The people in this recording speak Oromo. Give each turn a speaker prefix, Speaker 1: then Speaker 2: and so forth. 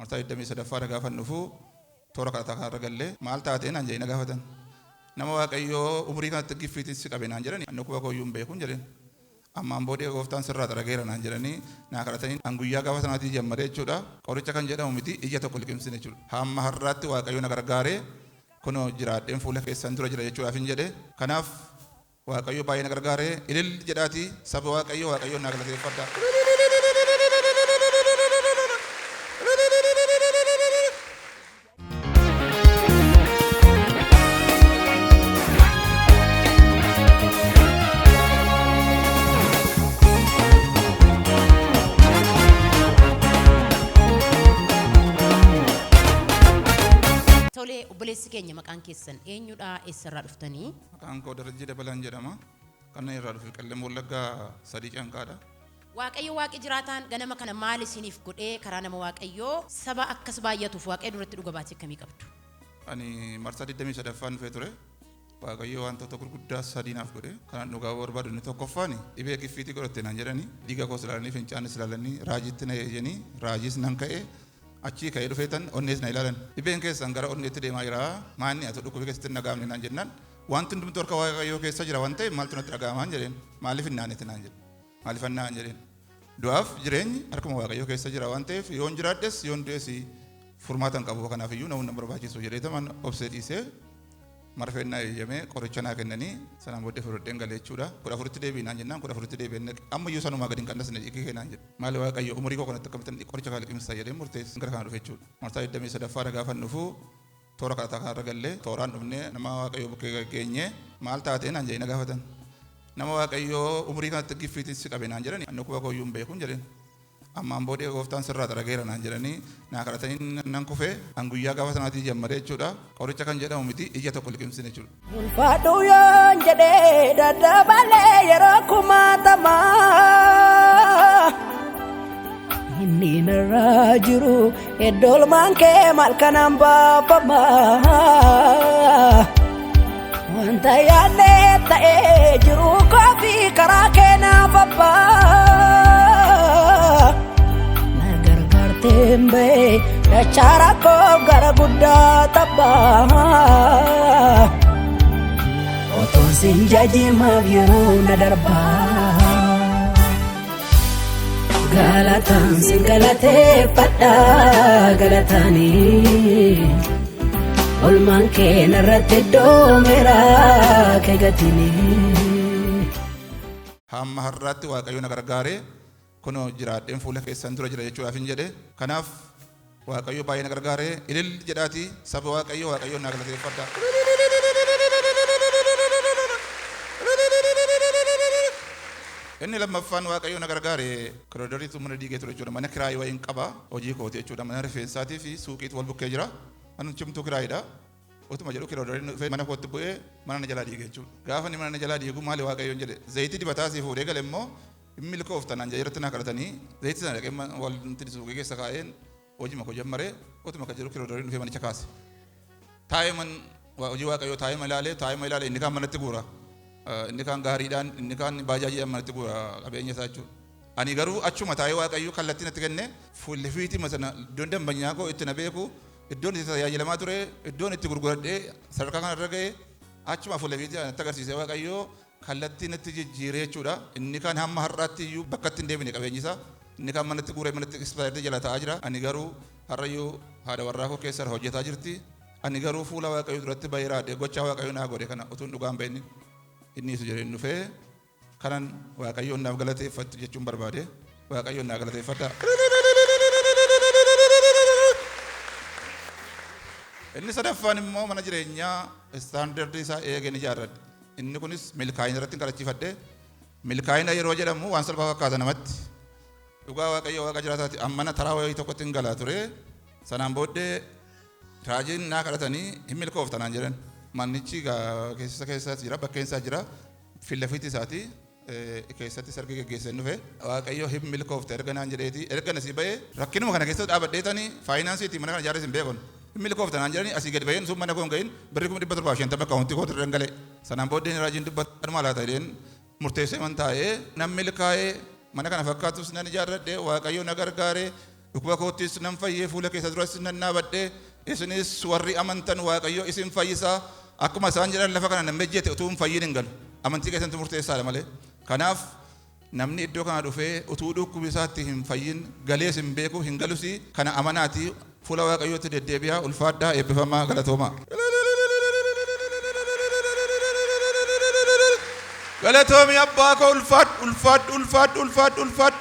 Speaker 1: Marsaa 23ffaadha gaafan dhufu toora kadhataa kanarra gallee maal taatee naan jedhanii na gaafatan. Nama Waaqayyoo umurii kanatti giffiitiin si qabe naan jedhani ani dhukkuba kooyyuu hin beekun jedheen. Ammaan boodee gooftaan sirraa xarageera naan jedhanii naa kadhatanii an guyyaa gaafa sanaatii jammaree jechuudha. Qoricha kan jedhamu miti ija tokko liqimsine jechuudha. Hamma har'aatti Waaqayyo na gargaaree kunoo jiraadheen fuula keessan dura jira jechuudhaaf hin jedhe. Kanaaf Waaqayyo baay'ee na gargaare. Ilil jedhaatii saba Waaqayyoo Waaqayyoon naa galateeffadhaa.
Speaker 2: Tole, obboleessi keenya maqaan keessan eenyudha? Eessarraa dhuftanii?
Speaker 1: Maqaan koo Darajjee Dabalaan jedhama. Kan inni irraa dhufe Qellem Wallaggaa 3 Canqaadha.
Speaker 2: Waaqayyo Waaqi jiraataan ganama kana maal isiniif godhee karaa nama Waaqayyoo saba akkas baay'atuuf Waaqayyo duratti dhuga baatii akkamii qabdu?
Speaker 1: Ani marsaa 23ffaan dhufee ture. Waaqayyo wantoota gurguddaa sadii naaf godhe. Kanan dhugaa barbaadu inni tokkoffaan dhibee giffiitii godhatte naan jedhani. Dhiiga koos ilaalanii fincaanis ilaalanii raajiitti na eeyyanii raajiis nan ka'e. Achii ka'ee dhufee tan onnees na ilaalan. Dhibeen keessan gara onneetti deemaa jira. Maanni ati dhukkubi keessatti hin dhaga'amne naan jennaan wanti hundumtuu harka Waaqayyoo keessa jira waan ta'eef maaltu natti dhaga'amaan jedheen. Maaliif hin naanetti naan jedhe. Maaliifan na'an jedheen. Du'aaf jireenyi harkuma Waaqayyoo keessa jira waan ta'eef yoon jiraadhes yoon du'es furmaata hin qabu kanaaf iyyuu na'uun na barbaachisu jedhee taman obsee dhiisee marfeen naa eeyyamee qoricha naa kennanii sanaan booddee fudhadheen galee jechuudha. 14tti deebi'i naan jennaan 14tti deebi'een dhaqe. Amma iyyuu sanumaa gadi hin qannasne dhiigni kee naan jedhe. Maali Waaqayyo umurii koo kanatti akkamittan qoricha kana liqimsa jedheen murteesse gara kana dhufe jechuudha. Marsaa 23ffaadha gaafan dhufu toora kadhataa kanarra gallee tooraan dhufnee nama Waaqayyoo bukkee geenyee maal taatee naan jedhanii na gaafatan. Nama Waaqayyoo umurii kanatti giffiitiin si qabe naan jedhani ani dhukkuba kooyyuu hin beekun jedheen. Ammaan boodee gooftaan sirraa xarageera naan jedhanii naa kadhatanii nan kufe an guyyaa gaafa sanaatii jammaree jechuudha. Qoricha kan jedhamu miti ija tokko liqimsine jechuudha.
Speaker 3: Ulfaadhu yoon jedhee daddabalee yeroo kumaatamaa inni narraa jiru iddoo olmaan kee maal kanaan baafama. Wanta yaadne ta'ee jiru koofi karaa kee naaf abbaa. Na gargaarteen ba'ee dachaa rakkoo gara guddaa tabbaa. Otoon sin jajimaaf yeroo na darbaa. Galataan sin galateeffadha galataanii. Olmaan kee narratti doomeera kee gatinii.
Speaker 1: Hamma har'aatti Waaqayyo na gargaaree kunoo jiraadheen fuula keessan dura jira jechuudhaaf hin jedhe. Kanaaf Waaqayyo baay'ee na gargaaree ilil jedhaatii saba Waaqayyo Waaqayyoon naa galateeffadhaa. Inni lammaffaan Waaqayyo na gargaare koridoriitu mana diigee ture jechuudha. Mana kiraayii wayiin qaba hojii kooti jechuudha. Mana rifeensaatii fi suuqiitu wal bukkee jira. Ani chimtuu kiraayiidha. Utuma jedhu kiroodariin dhufee mana kootti bu'ee mana na jalaa diige jechuudha. Gaafa inni mana na jalaa diigu maali Waaqayyoon jedhe. Zayitii dibataa asii fuudhee gale immoo hin milkoofta naan jedhe irratti naa kadhatanii zayitii sana dhaqee wanti suuqii keessa kaa'een hojii koo jammaree utuma kan jedhu kiroodariin dhufee manicha kaase. Taa'ee man hojii Waaqayyoo taa'ee ilaalee taa'ee ilaalee inni kaan manatti guura. Inni kaan gaariidhaan inni kaan baajaajiidhaan manatti guura qabeenya isaa jechuudha. Ani garuu achuma taa'ee Waaqayyo kallattii natti kenne fuulli fiitii sana iddoon dambanyaa koo itti na beeku iddoon itti tajaajilamaa ture iddoon itti gurguradhee sadarkaa kanarra ga'e achuma fuula fiitii natti agarsiise Waaqayyo kallattii natti jijjiiree jechuudha. Inni kaan hamma har'aatti iyyuu bakka itti hin deebine qabeenyi isaa. Inni kaan manatti guuree manatti ispaayirii jala taa'aa jira. Ani garuu har'ayyuu haadha warraa koo keessa hojjetaa jirti. Ani garuu fuula Waaqayyoo duratti bahee raadhee gochaa Waaqayyo naa godhe kana utuun dhugaan bahin inni isu jedheen dhufee kanan Waaqayyoon naaf galateeffattu jechuun barbaade. Waaqayyoon naa galateeffadhaa. Inni sadaffaan immoo mana jireenyaa istaandardii isaa eegeen ijaarradhe. Inni kunis milkaa'ina irratti hin kadhachiifadhe. Milkaa'ina yeroo jedhamu waan salphaa fakkaata namatti. Dhugaa Waaqayyo Waaqa jiraataati. Ammana taraa wayii tokkotti hin galaa ture. Sanaan booddee raajiin naa kadhatanii hin milkoofta naan jedhan. Manichi keessa keessa jira, bakkeen isaa jira, fillafiitti isaati. Keessatti sargii geggeesseen dhufe. Waaqayyo hin milkoofta erga naan jedheeti. Erga nasii ba'ee rakkinuma kana keessa dhaabadheetanii faayinaansiitii mana kana ijaarres hin beekon. Hin milkoofta naan jedhanii asii gadi ba'een sun mana koo hin gahin birrii 750,000 akkaawuntii kootti irra galee. Sanaan booddeen raajiin dubbatan laata jedheen murteessee man taa'ee nan milkaa'ee mana kana fakkaatus nan ijaarradhe Waaqayyo na gargaare. Dhukkuba koottis nan fayyee, fuula keessa duras nan dhaabadhe. Isinis warri amantan Waaqayyo isin fayyisaa. Akkuma isaan jedhan, lafa kana namni ejjete utuu hin fayyin hin galu. Amantii keessatti murteessaadha malee. Kanaaf namni iddoo kana dhufee utuu dhukkubi isaatti hin fayyin galees hin beeku, hin galus. Kana amanaati fuula Waaqayyootti deddeebi'aa. Ulfaadhaa, eebbifamaa, galatoomaa. Galatoomi abbaa koo, ulfaadhu, ulfaadhu, ulfaadhu, ulfaadhu, ulfaadhu.